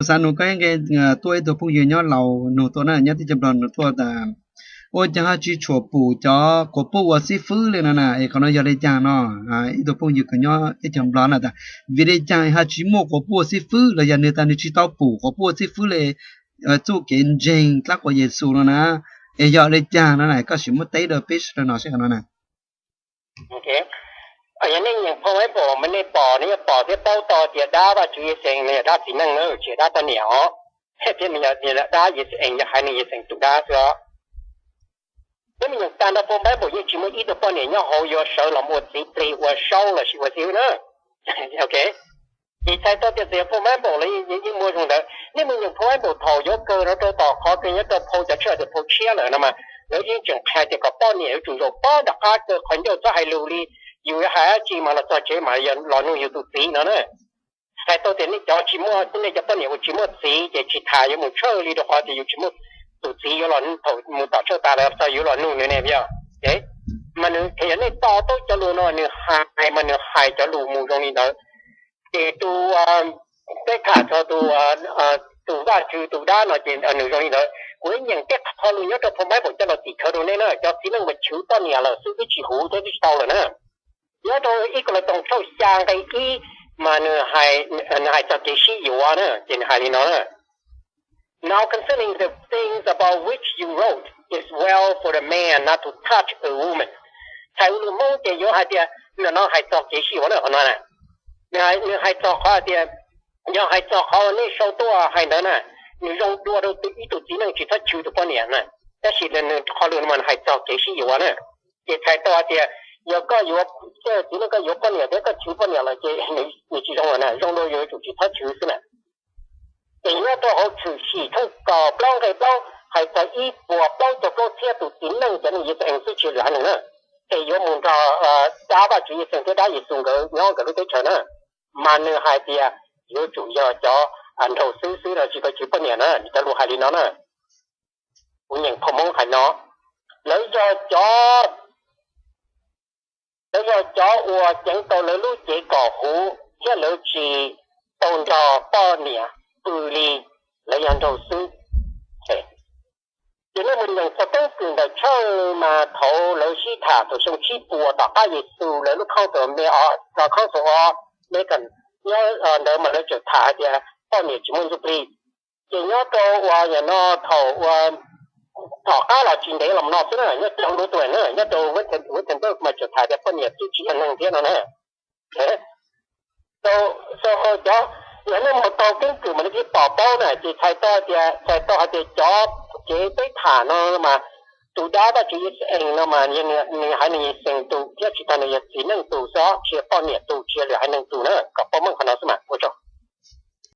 Xav nug koj ib nqe, tuaj ib tug phooj ywg nyob Laus nug tuaj na, nyob teb chaws Nplog nug tuaj tas, ua cas ho tsis tshuam pum cov quas puj ua xib fwb li no na, es qhov no yog li cas no? Ib tug phooj ywg kws nyob teb chaws Nplog na tas, vim li cas ho tsis muaj quas puj ua xib fwb los yog nwg tas nwg tsis tau pum quas puj ua xib fwb li, txuj kev ntseeg dlab quas Yexus no na, es yog li cas no na, koj sim muab teb rau peb sawv daws no seb qhov no na. Yog nej nyeem phau Bible mas nej pom, nej yuav pom thiab paub tau tias dab Vajtswv Yexus no yog dab txiv neej na, tsis yog dab poj niam os. Thiab dab Yexus yog haiv neeg Yexus tus dab xwb os. Peb mus nyeem tag nrho phau Bible yeej tsis muaj ib tug poj niam nyob hauv yuav sawv los ua txiv plig ua saub los sis ua xib fwb na. Ces txhais tau tias txawm yog phau Bible los yeej muaj zoo ntawd. Nej mus nyeem phau Bible thaum yuav kawg rau tom qhov kawg nyob rau phau cov tshaj tias phau tshiab lawm no mas lawv yeej tseem qhia tias kom poj niam yuav tsum zaum pob nram qab kaw qhov ncauj txhob hais lus li, yus yuav hais dab tsi mas los txog tsev mas los nug yus tus txiv no na. Txhais tau tias nej cov tsis muaj, nej cov poj niam uas tsis muaj txiv ces tsis tas yuav mus tshawj li rau qhov tias yus tsis muaj tus txiv yuav los thaum mus tom tshawj tas lawm txog yuav los nug nws ne yog. Mas nws yog nej to taub cov lus no nws hais mas nws hais cov lus mus zoo li ntawd. Ces tus, peb tham txog tus, tus Vajtswv tus dab no ces nws zoo li ntawd. Kuv ib nyeem tej qhov lus nyob rau phau Bible coj los tim khawv rau nej na, cov txiv neej mas chwv poj niam lawm xwb twb tsis huv thiab twb tsis tau lawm na. Nyob rau ib Kauleethoos tshooj xya nqe ib mas nws hais txog kev sib yuav na, ces nws hais li no na. Now concerning the things about which you wrote, it's well for the man not to touch a woman. Txhais ua lus Hmoob ces yuav hais tias, no no hais txog kev sib yuav na qhov no na. Nws hais txog qhov tias, yog hais txog qhov nej sau tuaj hais ntawd na, nws zoo dua rau ib tug txiv neej tsis txhob chwv tus poj niam na. Tab sis nws qhov lus no mas hais txog kev sib yuav na. Ces txhais tau hais tias yog koj yuav, txiv neej koj yuav poj niam thiab koj chwv poj niam lawm ces nws tsis zoo lawm na, zoo dua yuav tsum tsis txhob chwv xwb na. Ces nyob rau hauv Tshwm Sim tshooj kaum plaub nqe plaub hais txog ib puas plaub caug plaub txhiab tus txiv neej cov neeg Yixalayees xwb tsis yog lwm haiv neeg na. Ces yuav mus nrog dab Vajtswv Yixalayees thiab dab Yexus nkawd nyob nkawd lub teb chaws na, mas nws hais tias yuav tsum yog cov nraug xwb xwb no tsis tau chwv poj niam na, cov lus hais li no na. Kuv nyeem phau Hmoob hais no, lawv yog cov, lawv yog cov uas ceev tau lawv lub cev kom huv thiab lawv tsis tau nrog poj niam pw li, lawv yog nraug xwb. Ces nej mus nyeem txog keeb kwm ntawm Tshawj mas thaum lawv sib tham thaum xyoo tsib puas tom qab Yexus lawv lub khoob thaum me os, khoob thaum os, me kam nyob ntawd mas lawv tseem tham hais tias poj niam tsis muaj ntsuj plig. Ces nyob rau uas yam no thaum uas tom qab los tsis ntev los no xwb na, nyob rau lub tuam na, nyob rau Wittenberg mas tseem tham tias poj niam twb tsis yog neeg thiab no na. Cov, yog nej mus tau keeb kwm mas nej thiaj pom paub na, ces txhais tau tias, txhais tau hais tias cov kev peb tham no mas tus dab Vajtswv Yixalayees no mas nws haiv neeg Yixalayees tus thiab tsis tas nws yog txiv neej tus xwb, tsis yog poj niam tus, tsis yog lwm haiv neeg tus na, kom paub meej qhov no xwb mas.